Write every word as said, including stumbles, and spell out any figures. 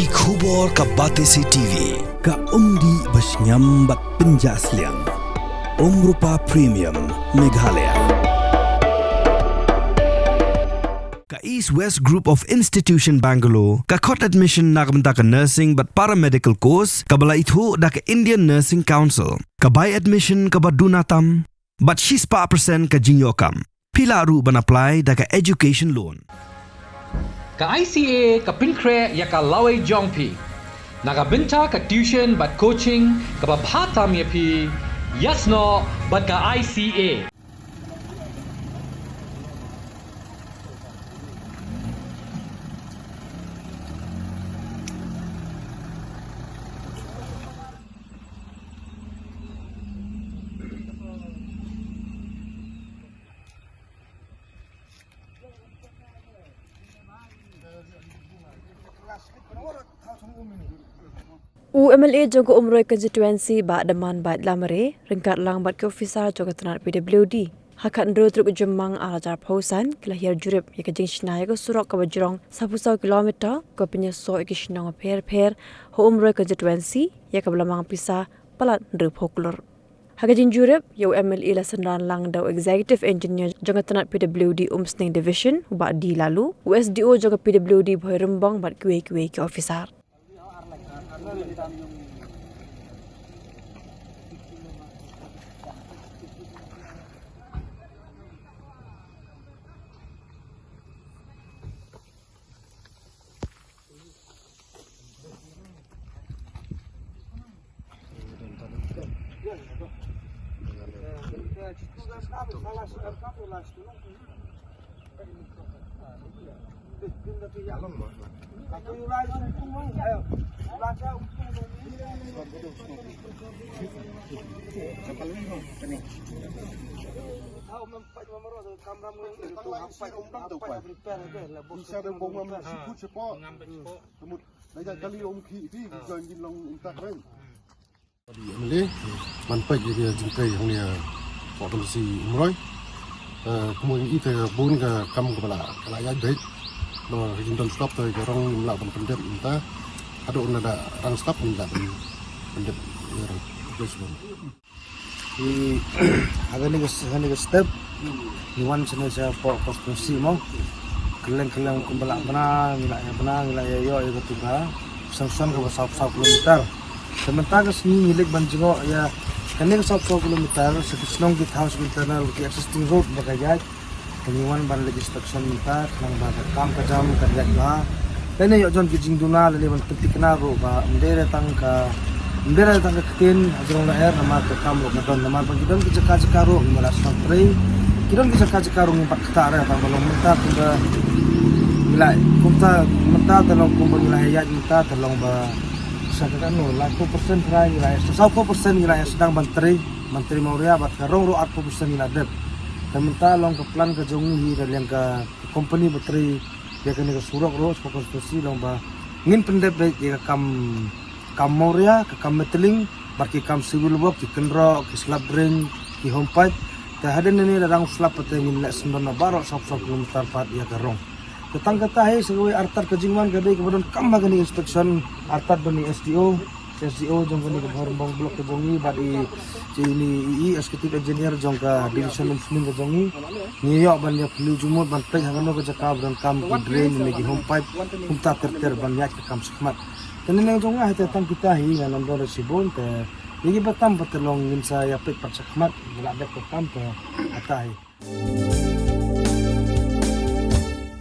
Ki khubor ka Batesi T V, ka umdih ba shngiam bad pynjah sliang. Umrupa Premium, Meghalaya. Ka East West Group of Institution Bangalore, ka khot admission na ka bynta ka nursing bad paramedical course, kaba la ithuh da ka Indian Nursing Council, ka bai admission kaba duna tam, bad shispah percent ka jingïoh kam. Phi lah ruh ban apply da ka education loan. Ka I C A ka pynkhreh ïa ka lawei jong phi na ka bynta ka tuition bad coaching kaba bha tam ïa phi, ïasnoh bad ka I C A. U M L A jong ka Umroi Constituency, Bah Daman Bah Lamare, ryngkat lang bad ki officer jong ka tnat P W D, ha ka khathynriew tarik u Jymmang arhajar arphew san, ki la hiar jurip ïa ka jingshna ïa ka surok kaba jrong saphew saw kilometer, kaba pynïasoh ïa ki shnong bapher bapher ha Umroi Constituency, ïa kaba la mang pisa palat hynriewphew klur. Ha ka jingjurip, ïa u M L A la synran lang da u Executive Engineer jong ka tnat P W D Umsning Division, u Bah D Laloo, u S D O jong ka P W D Bhoirymbong bad kiwei kiwei ki officer. Padi M L A ban peit ïa ka jingtrei hangne ha Pok Tong Kasi Umroi. Eh, kumne ïa ite bun ka kam kaba la, ka la ïaid beit. Ba ka jingdon stop te ka rong ngim lah ban pyndep mynta. Haduh ynda da rang stop ngim lah ban pyndep ïa rong. Terus bun. Ki ha kane ka, ha kane ka step ngi wan shane sha Pok constituency mo. Kylleng kylleng kumba lah bna, ngi lah ïa bna, ngi lah ïa ïoh ïa katu ka sanction kaba saw saw kilometer. Te mynta ka sngi ngi leit ban jngoh ïa kane ka saw saw kilometer, sa ki shnong ki thaw, sa ki internal, ki existing road ba ka ïaid. Te ngi wan ban leit inspection mynta khnang ba ka kam ka jam kan ïaid bha. Lane ïoh jon ki jingduna lane ban pynthikna ruh ba ym dei re tang ka, ym dei re tang ka ktien ha jrong lyer namar ka kam ruh ka don, namar ba ki don ki jaka jaka ruh ngi la sngewtrei. Ki don ki jaka jaka ruh ngi pat ktah re tang ba long mynta kumba ngi la, kumta mynta te long kumba ngi la ïaid mynta te long ba sa ka kano laiphew percent trai ngi la, sawphew percent ngi la sdang ban trei, ban trei Mawria bad ka rong ruh arphew percent ngi la dep. Te mynta long ka plan ka jong ngi hi da liang ka company ba trei ïa kane ka surok ruh sha ka constituency long ba ngin pyndep beit ïa ka kam, kam Mawria, ka kam Metling bad ki kam civil work, ki kynroh, ki slab drain, ki home pipe. Te hadien nane da dang slap pat te ngin leh syndon na baroh sawphew kilometer pat ïa ka rong. Te tang kata hi sa kawei artat ka jingwan ka dei kaba donkam ha kane inspection artat ban i S D O, S D O jong kane ka Bhoirymbong block ka jong ngi bad i, i, i executive engineer jong ka division Umsning ka jong ngi. Ngi ïoh ban ïa phylliew jingmut ban peit ha kano ka jaka ba donkam ki drain ne ki home pipe kumta ter ter ban ïaid ka kam shakhmat. Te ngi nang jong nga hi te tang kita hi ngan ym don re shibun te ïa kiba tam pat te long ngin sa ïa peit pat shakhmat ngi la dep ka kam te kata hi.